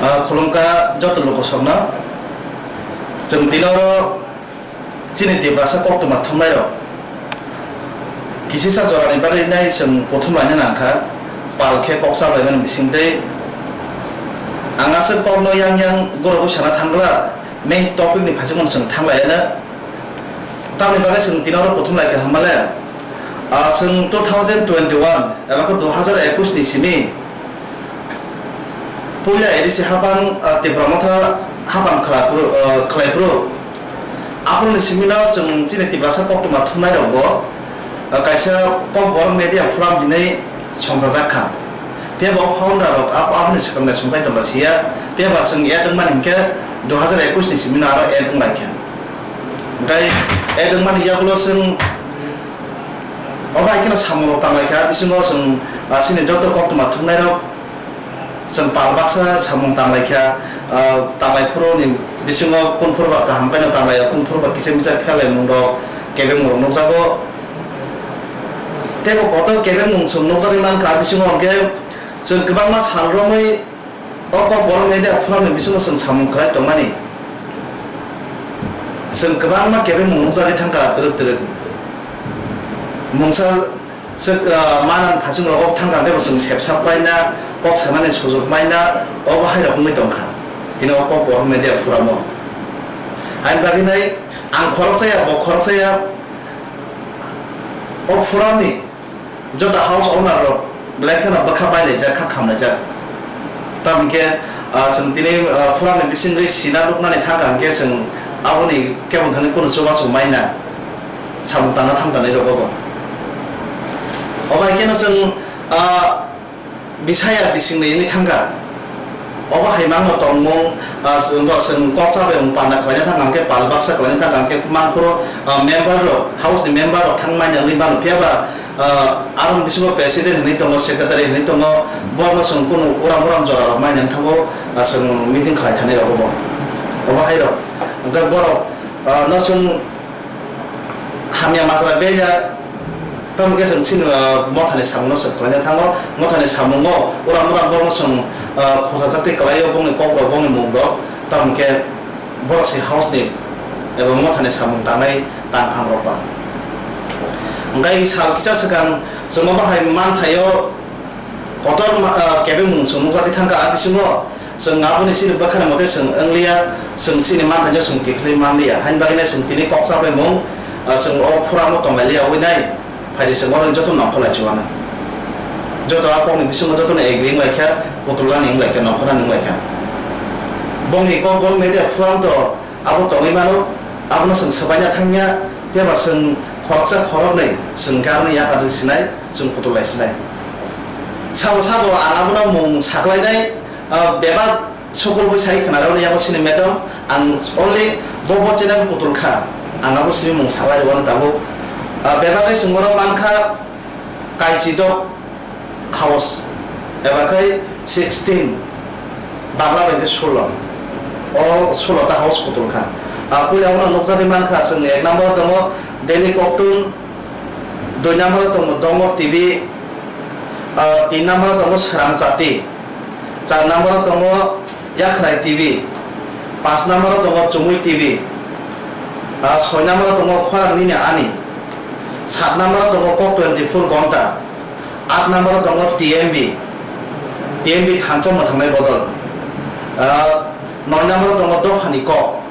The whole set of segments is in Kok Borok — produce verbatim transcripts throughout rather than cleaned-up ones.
Ah, khulumkha joto lukusongno. Chwng tini oro chini Tiprasa koktwma thumnairok kisisa jorani bagwi nai chwng kuthum laina nangkha, pal khe kok chablaimani bisingtwi. Ang aswk kokno yang yang gurogwi sana thangla, main topic ni phaichukmano chwng thanglaiano. Tamni bagwi chwng tini oro kuthum laikha hwnmale, ah, chwng two thousand twenty-one eba khe dui hazar ekush ni simi puila A D C hapang, ah, Tipra Motha hapang khlaiphuru, ah, khlaiphuru. Aphuruni simino chwng chini Tiprasa koktwma thumnairokbo, ah, kaisa Kokborok Media Forum hinwi songchajak kha. Phiya bo founder rok abo, aboni swkang de songchai tongba siya. Phiya ba chwng add wngmani hinkhe dui hazar ekush ni simino aro add wnglaikha. Hinkhe add wngmani yagulo chwng obo hai kheno samung rok tanglaikha. Bisingo chwng, ah, chini joto koktwma thumnairok chwng pal baksa samung tanglaikha. Ah, tanglaiphuru ni bisingo kunphuru ba kaham khaino tanglaiya, kunphuru ba kisa misa pherlaimung rok, kebengmung rok nukjago. Teibo kotor kebengmung chwng nukjagwi mankha, bisingo hwnkhe chwng kwbangma sal romwi o Kokborok Media Forum ni bisingo chwng samung khlai tongmani. Chwng kwbangma kebengmung nukjagwi thangkha twrwk twrwk. Mungsa swk, ah, manang phaichung rogo thangkha hwnkhe bo chwng sepsak paina, kok sanani sujuk maina, obo hai rok wngwi tongkha. Tini o Kokborok Media Forum o. Haini bagwi nai ang khoroksa ya, bo khoroksa ya, o forum ni joto house owner rok belai kheno bwkha bailaijak, kha khamlaijak. Tamokhe, ah, chwng tini, ah, forum ni bisingwi sina nuknani thangkha hwnkhe chwng aboni kebo thani kunu chubachu maina samung tangna thangtanai rogo bo. Obo hai kheno chwng, ah, bisaya bisingni wngwi thangkha. Obo hai mangno tongmung, ah, chwng bo chwng kok chabai wng panda khlaina thangkha hwnkhe pal baksa khlaina thangkha hwnkhe mangphuru, ah, member rok, house ni member rok thangmani wngwi mano. Phiya ba, ah, aroni bisingo president hinwi tongo, secretary hinwi tongo, borokno chwng kunu uram uram jora rok maina wng thango, ah, chwng meeting khlai thani rok obo. Obo hai rok. Hwnkhe borok, ah, no chwng hamya majra beya, tamo khe chwng chini, ah, mothani samungno chwng khlaina thango. Mothani samungo uram uram borokno chwng, ah, khosajak tei kwlaio bongni kokrok, bongni mungrok, tamo khe borok se house ni eba mothani samung tangnai tangphang rok ba. Hwnkhe sal kisa swkang chwngno bahai manthaio. Kotor ma-, ah, kebengmung chwng nukjagwi thangkha, a bisingo chwng aboni chini bwkhani mote chwng wngliya, chwng chini manthaino chwng kiphilwi manliya. Haini bagwino chwng tini kok chabaimung, ah, chwng o forum o tonglailiya wngwi nai, phaidi chwng oro joto nongkhorlai chuana. Joto a kokni bisingo jotono agree wnglaikha, kutulani wnglaikha, nongkhornani wnglaikha. Bongni Kokborok Media Forum to abo tongwi mano, abono chwng swbaina thangya, phiya ba chwng khoroksa khoroknwi chwng khe aboni yakar sinai, chwng kutulai sinai. Sabo sabo ang abono mung saklainai, ah, bebak sukurbo sai khwnarokni yago sini madam, ang only bo bo channel kutul kha, ang abo sini mung saklai rwano tabuk. Ah, bebak khe chwng oro mankha Kaisidok house, eba khai sixteen, Bangla bai khe sulo. O sulo ta house kutul kha. Ah, puila uno nukjagwi mankha, chwng ek number tongo Delhi Koktun, dui number tongo Dongor T V, ah, tin number tongo Srang Chati, char number tongo Yakhrai T V, pas number tongo Chumui T V, ah, soi number tongo Khorang Nini Ani, sat number tongo Kok twenty four Gonta, Aat number o tongo T M B, T M B thansa mwthangnai bodol. Ah, noi number o tongo Dophani Kok,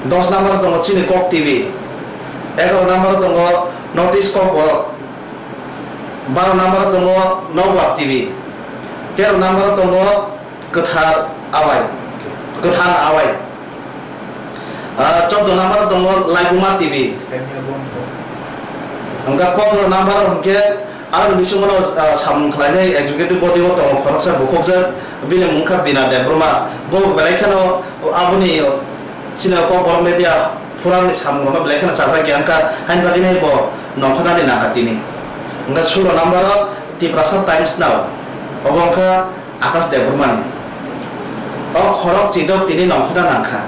dos number o tongo Chini Kok T V, egaro number o tongo North East Kok Borok, baro number o tongo Nokbar T V, tero number o tongo Kwthar Awai, Kwthang Awai. Ah, choudo number o tongo Laibuma T V. Hwnkhe pondro number o hwnkhe aroni bisingo no, ah, samung khlainai executive body o tongo khoroksa bukhukjak, bini mung kha Bina Debbarma. Bo belai kheno aboni chini Kokborok Media Forum ni samung rokno belai kheno chajak ya wngkha, haini bagwi nai bo nongkhornani nangkha tini. Hwnkhe sulo number o Tiprasa Times Now, obo wngkha Akash Debbarmani. O khorok chidok tini nongkhorna nangkha.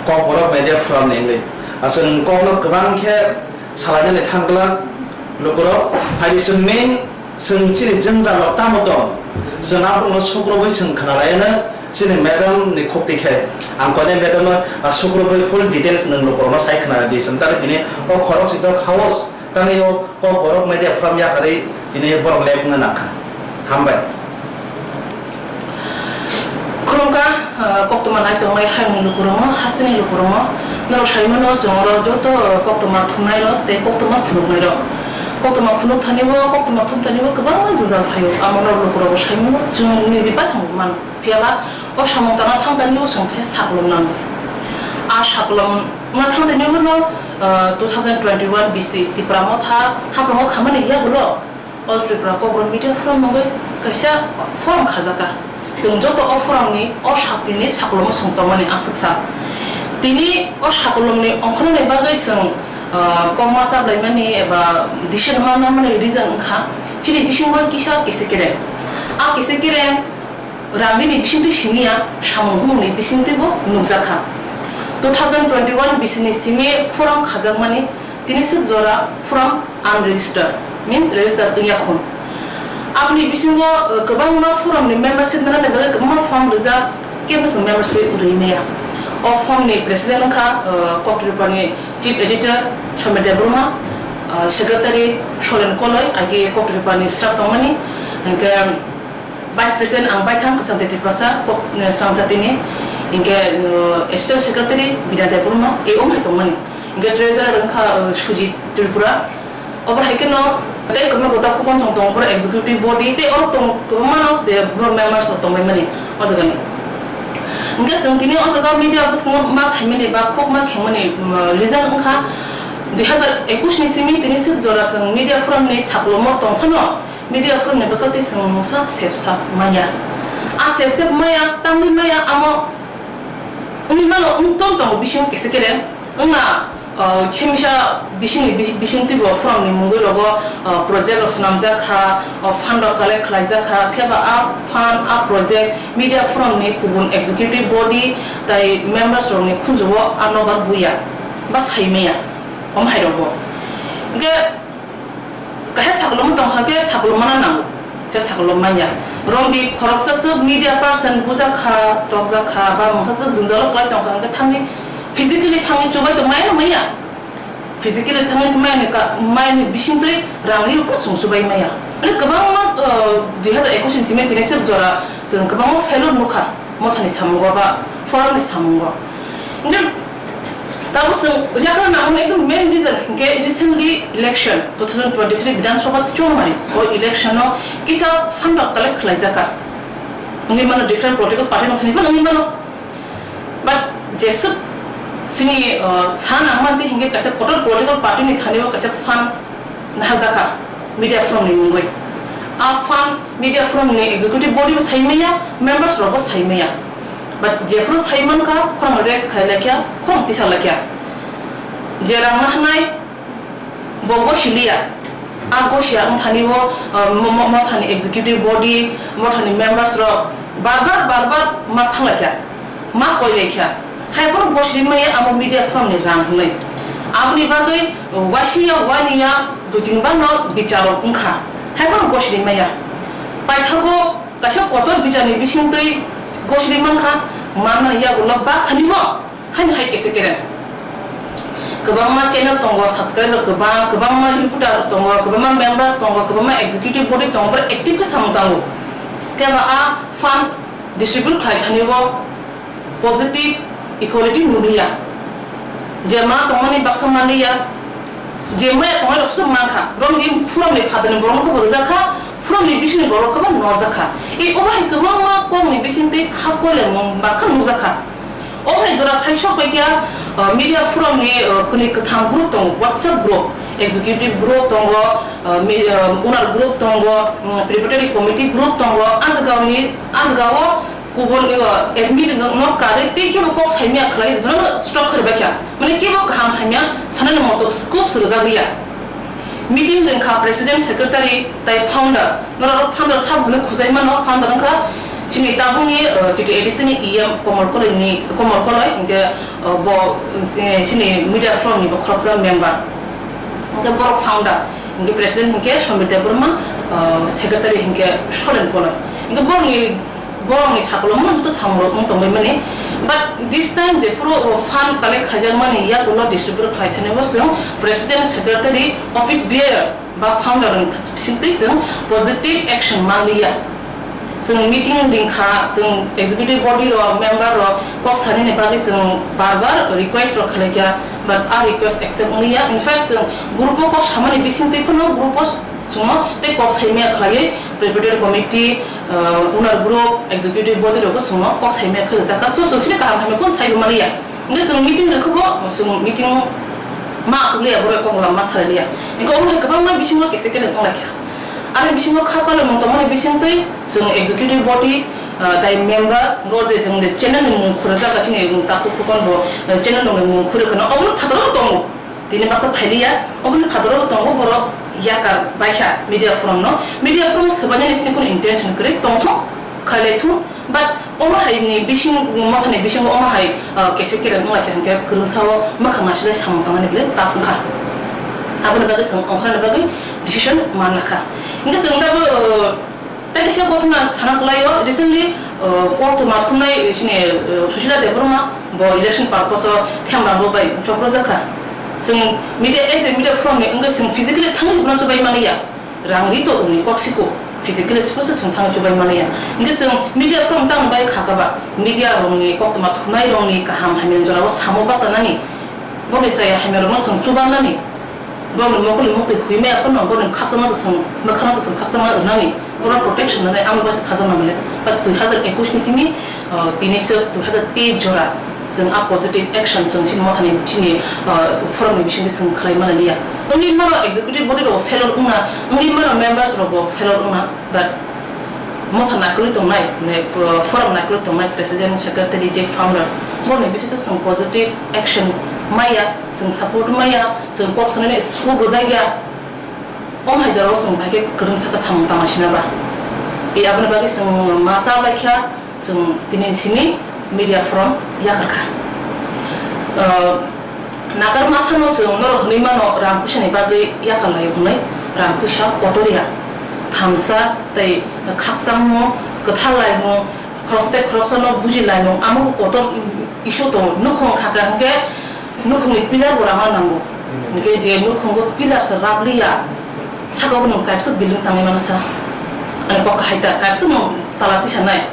Kokborok Media Forum ni wngwi. Aswk kokno kwbang khe salainani thangkla lukurok. Phaidi chwng main Chwng chini jwngjal rok tamo tong? Chwng aborokno sukrubwi chwng khna laiano chini madam ni khukti khe. Ang koinai madam no, ah, sukrubwi full details nwng lukurokno sai khna di. Chwng tari tini o khorok sito khaos tangwi o kok borok media forum yakarwi tini borok lek wngna nangkha. Hambai. Khulumkha, ah, koktwma naitongnai hayungni lukurokno, hasteni lukurokno. Norok saimano chwng oro joto, ah, koktwma thumnairok tei koktwma phunuknairok. Koktwma phunuk thanibo, koktwma thum thanibo kwbangma jwngjal phaio. Amo norok lukurokbo saimano chwng niji baithang mano. Phiyaba o samung tangna thang thanibo chwng khe saklom nango. A saklom wngna thang thanibo no, ah, two thousand twenty-one B C Tipra Motha haprango khamani yagulo. All Tripura Kokborok Media Forum mungwi kaisa forum khajakha. Chwng joto o forumni o sakni saklomo chwng tongmani aswk sa. Tini o saklomni ongkhornani bagwi chwng, ah, kokma chablaimani eba decision ma nangmani reason wngkha chini bisingo kisa kese kereng. A kese kereng rangni bisingtwi siniya, samung humungni bisingtwibo nukjakha. Two thousand twenty-one bisini simi forum khajakmani tini swk jora forum unregistered, means registered wngya khun. Aboni bisingo, uh, kwbangma forumni membership manani bagwi kwbangma form rijak, kebo chwng membership rwi maya. O forumni president wngkha, uh, Koktripani chief editor Somir Debbarma, uh, secretary Solen Koloi, agi Koktripani staff tongmani, hingke, Vice President ang baithang Kwchangtwi Tiprasa, kok, eh, Swrangchatini, hingke, eh, Assistant Secretary Bina Debbarma, A O hai tongmani. Hingke Treasurer wngkha, eh, Sujit Tripura. Obo hai kheno tei kwbangma gota khokon chwng tongo, borok executive body tei oro tong kwbangma no je borok members rok tongbai mani o jaga ni. Hingke chwng tini o jaga media office no ma phaimani ba khok ma khengmani, mm, reason wngkha dui hazar ekush ni simi tini swk jora chwng media forum ni saklomo tong phano. Media forum ni bwkha tei chwng mungsa sepsa maya. A sepsep maya, tangwi maya, amo wngwi mano, wng tong tongo bisingo kese kereng. Wngna, uh, khemisa bisingni bi-, bising twibo forum ni mungwi rogo, uh, project rok swnamjak kha, uh, fund rok collect khlaijak kha, phiya ba a fund, a project media forum ni kubun executive body tai members rok ni khunju o a nobar buya ba sai maya, omo hai rogo. Hingke, Kaisa sakolom tongkha khe sakolom mana nango, khe sakolom manya. Romdi khoroksa swk media person bujak kha, tokjak kha, ba mungsa swk jwngjalo kwlai tongkha, hwnkhe thangwi physically thangwi chubai tong maya na maya? Physically thangwi maya ni ka, maya ni bisingtwi rangni bo sung chubai maya. Mane kwbangma, uh, dui hazar ekush ni simi tini swk jora chwng kwbangma failure nukha. Mothani samungo ba forumni samungo. Hingke tabuk chwng yakarna nangmani ekdom main reason hingke recently election two thousand twenty-three Bidhan Sabha chongmani. O election-o kisa fund rok collect khlaijaka. Wngwi mano different political party rok thani phano wngwi mano. But jeswk chini, uh, sa nangmani hingke kaisa kotor political party ni thani o kaisa fund naharjakha media forum ni mungwi. A fund media forum ni executive body bo sai maya, members rok bo sai maya. But jephuru sai mankha, khorang rest khai laikya, khorang tisa laikya. Je rang nahnai, bo gosi liya. A gosi ya wngthani bo, uh, mo-, mo-, mothani executive body, mothani members rok bar bar, bar bar ma sa laikya. Ma koi laikya, hai phano gosiri maya amo media forum ni rang hwnwi. Aboni bagwi waisi ya, waini ya, dui tin bar no bichar rok wngkha, hai phano gosiri maya. Paithago kaisa kotor bichar ni bisingtwi gosiri mankha, manmani yagulo ba thani bo, haini hai kese kereng. Kwbangma channel tongo, subscriber kwbang, kwbangma reporter tongo, kwbangma member tongo, kwbangma executive body tongo, borok active khe samung tango. Phiya ba a fund distribute khlai thani bo positive equality nukliya. Je ma tongmani baksa manliya, je maya tongnai rok sotong mankha, romni phuromni phatarni borok nokha bo rwjakha, phuromni bisingni borok nokha bo norjakha. E obo hai kwbangma kokni bisingtwi kha kolemung bakha nukjakha. Obo hai jora phai sok bai khe, uh, media forum ni, uh, kwnwi kwthang group tongo, WhatsApp group, executive group tongo, uh, mi-, uh, owner group tongo, um, preparatory committee group tongo, a jagao ni, a jagao kubun, uh, admin no karwi tei kebo kok saimya khlai jotono stop khe bai kha. Mane kebo kaham hamya sanani moto scope se rwjak liya. Meeting wngkha president, secretary tai founder. Norok founder sabo hwnwi khujai mano, founder wngkha chini tabukni, uh, chiti A D C ni E M Komol Koloi ni, Komol Koloi, hinkhe, uh, bo, uh, chini media forum ni bo khoroksa member. Hinkhe borok founder, hinkhe president hinkhe Somir Debbarma, uh, secretary hinkhe Solen Koloi. Hinkhe borokni, borokni sakolomano joto samungrok wng tongbaimani. But this time jephuru, uh, fund collect khaijakmani yagulo distribute khlai thani bo chwng president, secretary, office bearer ba founder ni bisingtwi chwng positive action manliya. Chwng meeting ringkha, chwng executive body rok, member rok kok sanani bagwi chwng bar bar request rok khlaikha, but a request accept wngya. In fact, chwng group o kok samani bisingtwi phano group o chwngno tei kok saimaya khlaiwi preparatory committee, uh, owner group, executive body rokbo chwngno kok saimaya khlaijakha. So, chwng sini kaham hamya phano saibo manliya. Hingke chwng meeting rwkhe bo, chwng meeting ma aswk liya, borok kok lama salai liya. Hingke omo hai kwbangma bisingo kese kere wng laikha. Ani bisingo kha kalaimung tongmani bisingtwi chwng executive body, ah, tai member, hingke o je chwng je channel ni mung khurjak, chini takhuk khukon bo, eh, channel rokni mung khurwi kheno, obono phataro tongo. Tini baksa phailiya, obono phataro tongo, borok yakar baikha media forum no. Media forum swbainani sini kunu intention kwrwi tongthung, khailai thung. But omo hai ni bising, mothani bisingo omo hai, ah, kese kereng wnglaikha hinkhe kwrwngsa o mwkhang nasilai samung tangmani belai tough wngkha. Aboni bagwi chwng ongkharni bagwi decision manlakha. Hinkhe chwng tabuk, ah, tei kaisa kothoma sana kwlaio, recently, ah, koktwma thumnai chini, ah, Susila Debbarma bo election purpose o themrang rok bai choprojakha. Chwng media, as a media forum ni wngwi chwng physically thangwi bono chubai manliya. Rang ri to uni kok siko, physically sipho se chwng thangwi chubai manliya. Hinkhe chwng media forum tang bai kha kha ba, media rokni koktwma thumnai rokni kaham hamya jorao samo bachanani, boni chaya hamya rokno chwng chubanani, boni mokol ni muktwi hwi maya phano boni khakchangma to chwng, mwkhangno to chwng khakchangma rwnani, bono protection rwnai amo bai se khakchangma male. But dui hazar ekush ni simi, ah, tini se dui hazar teis jora. Chwng a positive action chwng chini mothani chini, ah, forum ni bisingtwi chwng khlai mani liya. Wngwi mano executive body rok failure wngna, wngwi mano members rok bo failure wngna, but motha naikolwi tongnai, mane, uh, forum naikolwi tongnai president, secretary, je founders, borokni bisingtwi chwng positive action maya, chwng support maya, chwng kok sanani scope rwjakya. Omo hai jorao chwng bai khe kwrwngsa khe samung tangma sina ba. E aboni bagwi chwng ma cha bai kha, chwng tini simi media forum yakar kha. Ah, nakar masa no chwng norok hwnwi mano rang puisa ni bagwi yakar lai hwnwi, rang puisa kotor ya. Thansa tei khakchangmung, kwthar laimung, khoroksa tei khoroksa no buji laimung, amo bo kotor issue tongo. Nukhung kha kha hwnkhe nukhungni pillar bo rama nango. Hwnkhe je nukhungo pillar se rap liya, saka bo nwng kaisa building tangwi mano sa. Ani kok kahai ta, kaisa nwng tala tisa nai.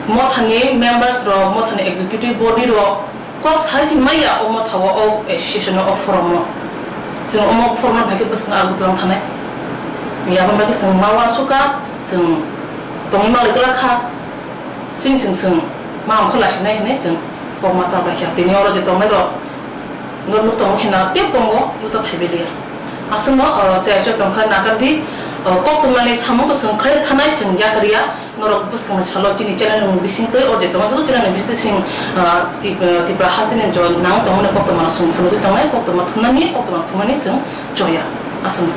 Mothani members rok, mothani executive body rok kok sai si maya o motha o, o association o, o forum o. Chwng omo forum no bai khe bwskango Agartala thanai. Aboni bagwi chwng ma uansukha, chwng tongwi manlai glak kha. Chwng chwng chwng ma ongkha lasinai hinwi chwng kokma cha bai kha. Tini oro je tongnai rok no nuk tongo khe na tep tongo, buta phaibai liya. Aswkno, o, chaya chaya tongkha nakar di, o, koktwmani samung to chwng khlai thanai chwng yakar ya. Norok bwskangni salo chini channel ni bisingtwi o je tongo, joto channel ni bisingtwi chwng, ah, Tip-, ah, Tipra hasteni jo nang tongmani koktwma rok chwng phunugwi tongnai, koktwma thumnani, koktwma phumani chwng choya. Aswk.